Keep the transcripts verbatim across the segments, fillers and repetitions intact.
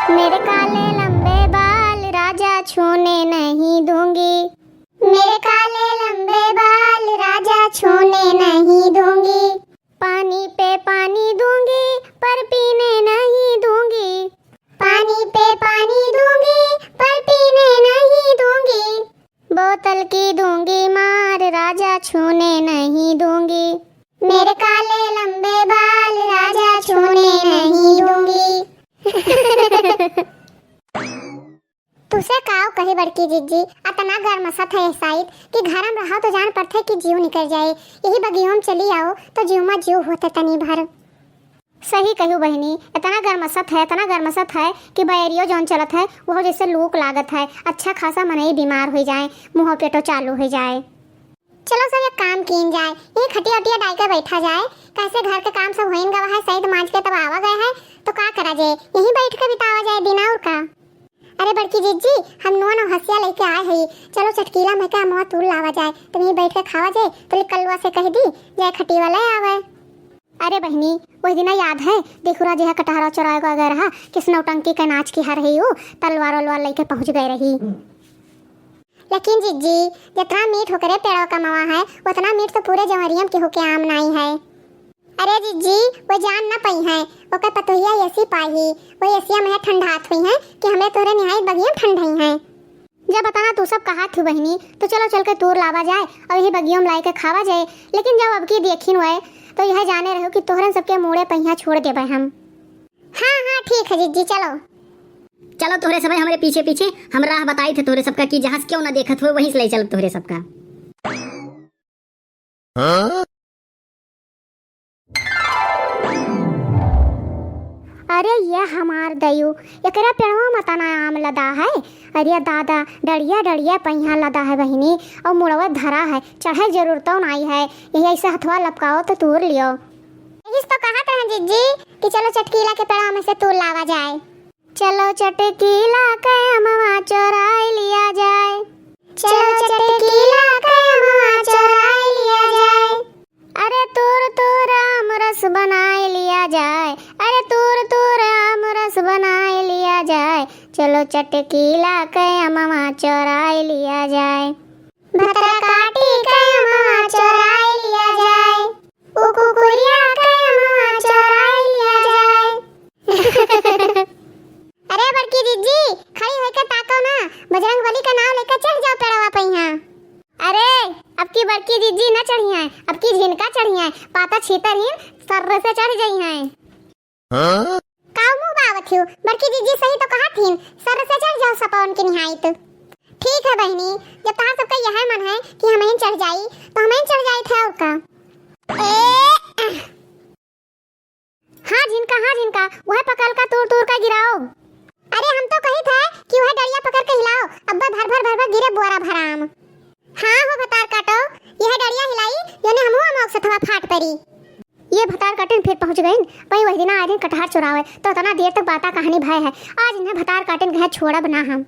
मेरे काले लंबे बाल राजा छूने नहीं दूंगी। मेरे काले लंबे बाल राजा छूने नहीं दूंगी। पानी पे पानी दूंगी, पर पीने नहीं दूंगी। पानी पे पानी दूंगी, पर पीने नहीं दूंगी। बोतल की दूंगी मार, राजा छूने नहीं दूंगी। मेरे काले लंबे बाल, राजा छूने नहीं दूंगी। तुसे काव कही बड़की जिज्जी, अतना गरमसत है एह साइत कि घरम रहो तो जान पड़त है कि जीव निकर जाए। यही बगियों में चली आओ तो जीव मा जीव होत है तनी भर। सही कह्यू बहिनी, इतना गरमसत है, इतना गरमसत है कि बयरियो जौन चलत है, वह जैसे लूक लागत है। अच्छा खासा मनई बीमार होइ जाए, मुँहो पेटो चालू होइ जाए। चलो सब एक काम कीन जाए, यही खटिया उटिया डाइ के बैठा जाए, कैसे घर के काम सब होइन गवा है, सहित मांज के तब आवा गए है, तो का करा जाए, यहीं बैठ के बितावा जाए दिन और का। अरे बड़की जिज्जी, हम नोन और हंसिया लेके आए हई, चलो चटकीला में के अमवा तूर लावा जाए, तुम यहीं बैठ के खावा जाए, तो कलुआ से कह दी जाए खटिया ले आवे। अरे बहिनी, वह दिना याद है, देखुरा जेहा कटहरा चोराए गए रहा, किस नौटंकी के नाच की हर है ऊ, तलवार वलवार लेके पहुंच गए रही। लेकिन जिज्जी, जितना मीठ होकरे पेड़वा कमवा है, उतना मीठ तो पूरे जंवरियम के होके आम नाई है। अरे जिज्जी, वो जान ना पइहैं, ओकर पतोहिया एसी पाही, वो एसिया में ठंडात हुइहैं कि हमरे तोहरे निहाई बगियम ठंडइहैं। जब अतना तू सब कहात हू बहिनी, तो चलो चल के तूर लावा जाए और यही बगियों में लाए के खावा जाए। लेकिन जब अबकी देखिन हुए, तो यह जाने रहो कि तोहरन सबके मूड़े पहिया छोड़ देबे हम। हाँ, हाँ, ठीक है जिज्जी, चलो। चलो तोहरे सबे हमरे पीछे पीछे, हम राह बताइत है तोहरे सबका कि जहाँ से क्यों ना देखत हुए, वहीं से ले चल तोहरे सबका। अरे ये हमार दयू, एकरा पेड़वा में तना आम लदा है। अरे दादा, डड़िया डड़िया पहिया लदा है बहिनी, और मुड़वा धरा है, चढ़े जरूरतो नाई है। यही ऐसे हथवा लपकाओ तो तूर लियो। यही से तो कहत रहन जिज्जी कि चलो चटकीला के पेड़वा में से तूर लावा जाए। चलो चटकीला के अमवा चोराई लिया जाए। चलो चटकीला के अमवा चोराई लिया जाए। अरे तूर तूर आम रस बनाए लिया जाए। अरे तूर तूर आम रस बनाए लिया जाए। चलो चटकीला के अमवा चोराए लिया जाए। भतरा काटी के अमवा चोराए लिया जाए। उ कुकुरिया के अमवा चोराई लिया जाए। अरे बड़की जिज्जी, खड़ी होइके ताको ना, बजरंग बली का नाव लेके चढ़ जाओ पेड़वा पहिया। अरे, अब की बड़की जिज्जी न चढ़िहैं, अब की झिनका चढ़िहैं, पाता छीतर ही सर्र से चढ़ जइहैं। हाँ? काऊ मुँह बावत हियो? बड़की जिज्जी सही तो कहत हीन, सर से चढ़ जाओ सपौन के निहाइत। ठीक है बहिनी, जब तहार सबका यह मन है कि हमहिन चढ़ जाई, तो हमहिन चढ़ जाइत है और का। ए, आह। हाँ झिनका, हाँ झिनका, वह पकल का तूर तूर का गिराओ। अरे हम तो कहित है कि वह डरिया पकड़ के हिलाओ, अब्बे भर भर भर भर गिरे बोरा भराम। हाँ हो भतार काटो, यह डरिया हिलाई, योने हमहू अमोक सथवा फाट परी। ये भतार काटिन फिर पहुँच गइन। वही वही दिना आए दिन कटहर चुरावे, तो इतना देर तक बाता कहानी भय है। आज इन्हें भतार काटिन कहे छोड़ब ना हम।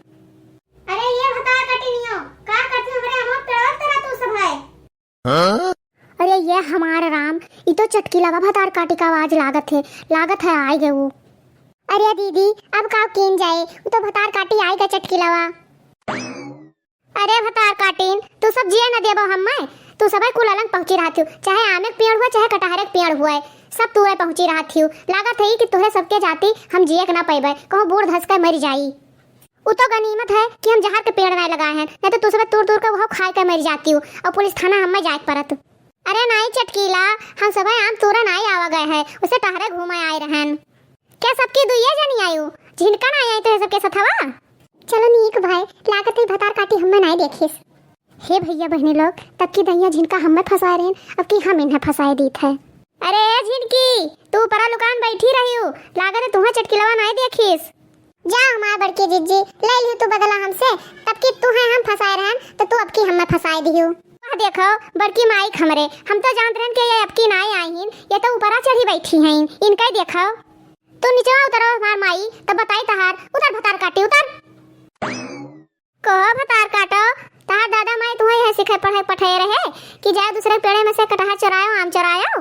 अरे ये भतार काटिनियो, का करती हमरे अमोक पेड़वा तरा तू सब है? हाँ? अरे ये हमार राम, ई तो चटकीलावा भतार काटी का आवाज लागत है, लागत है आइ गए वो। अरे दीदी, अब का कीन जाए, वो तो भतार काटी आइ गए चटकीलावा। अरे भतार काटिन, तू सब जिए न देबो हम्मे। तू सबे कुल अलंग पहुँची रहत हियो, चाहे आमे के पेड़ हुए, चाहे कटहरे के पेड़ हुए, सब तूरे पहुँची रहत हियो। लागत है कि तोहरे सबके जाति हम जिए के ना पइबे, कहूँ बूढ़ धस के मरि जाई। उ तो गनीमत है कि हम जहर के पेड़ नाई लगाए हैं, नहीं तो तू सबे तूर तूर के वह खाए के मरि जातियो और पुलिस थाना हम्मे जाए के परत। अरे नाई चटकीला, हम सबे आम तूरे नाई आवा गए हैं, उसे टहरे घूमे आए रहन। क्या सबकी दुइये जनी आयु? झिनका नाई आई तो है सबके सथवा? चलो नीक भाई, लागत है भतार काटी हम्मे नाई देखिस। हे भइया बहिनी लोग, तब की दइया झिनका हम्मे फंसाए रहन, अब की हम इन्हें फंसाए दीत है। अरे ए झिनकी, तू ऊपरा लुकान बैठी रहियो, लागत है तुम्हें चटकीलवा नाई देखिस। जा हमार बड़की जिज्जी, ले लियो तू बदला हमसे, तब की तू है हम फंसाए रहन, तो तू अब की हम्मे फंसाए दियो। वाह देखो, बड़की माई हमरे, हम तो जानत रहन कि ये अब की नाई आई हीन, ये तो ऊपरा चढ़ी बैठी हैं, इनका ही देखो। तू निचवा उतरो हमार माई, तब बताई तहार, उतर भतार काटी, उतर। कहो भतार काटो, तहार दादा माई तुम्हें यह सिखाए पढ़ाई पठाए रहे कि जाओ दूसरे पेड़े में से कटहर चुरायो, आम चुरायो।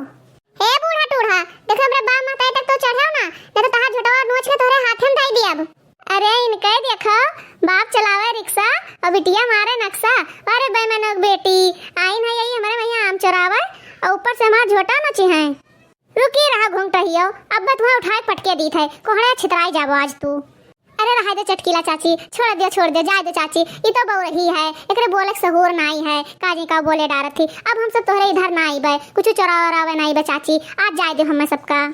हे बूढ़ा टूढ़ा, देखो हमरे बाप महतारी तक तो चढ़ाओ ना, नहीं तो तहार झोटवा नोच के तोहरे हाथे में दे दियब। देखो, बाप चलावे रिक्शा अउ बिटिया मारे नक्शा। अरे बेमनोक बेटी, आइन है यही हमरे मइहाँ आम चोरावे अउ ऊपर से हमार झोटा नोची है। रुकी रहा घूँघटहियो, अब्बे तुहैं उठाए पटके दीत है, कोहड़े छितराई जाबो आज तू। अरे रहाई दे चटकीला चाची, छोड़ दे, छोड़ दे, जाए दे चाची, ई तो बउरही है, एकरे बोले के सहूर नाई है, का जी का बोले डारत ही। अब हम सब तोहरे इधर ना आइबे, कुछ चोरावे ओरावे ना आइबे चाची, आज जाए दे हमें सबका।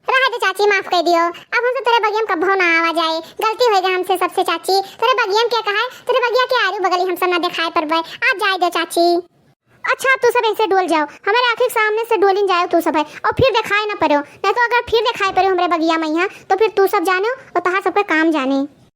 रहे दे चाची, माफ कर दियो, अब हमसे तोरे बगिया में कब्बो ना आवा जाए, गलती होइ गए हमसे सबसे चाची। तोरे बगिया में के कहा है, तोरे बगिया के आरू बगली हम सब ना देखाए परबे, आज जाए दे चाची। अच्छा, तू सब ऐसे डोल जाओ, हमारे आँखी के सामने से डोलिन जाओ तू सब है, अउर फिर देखाए ना पड़ो, नहीं तो अगर फिर देखाए पड़ो हमरे बगिया में यहाँ, तो फिर तू सब जानो अउर तोहार सबके काम जाने।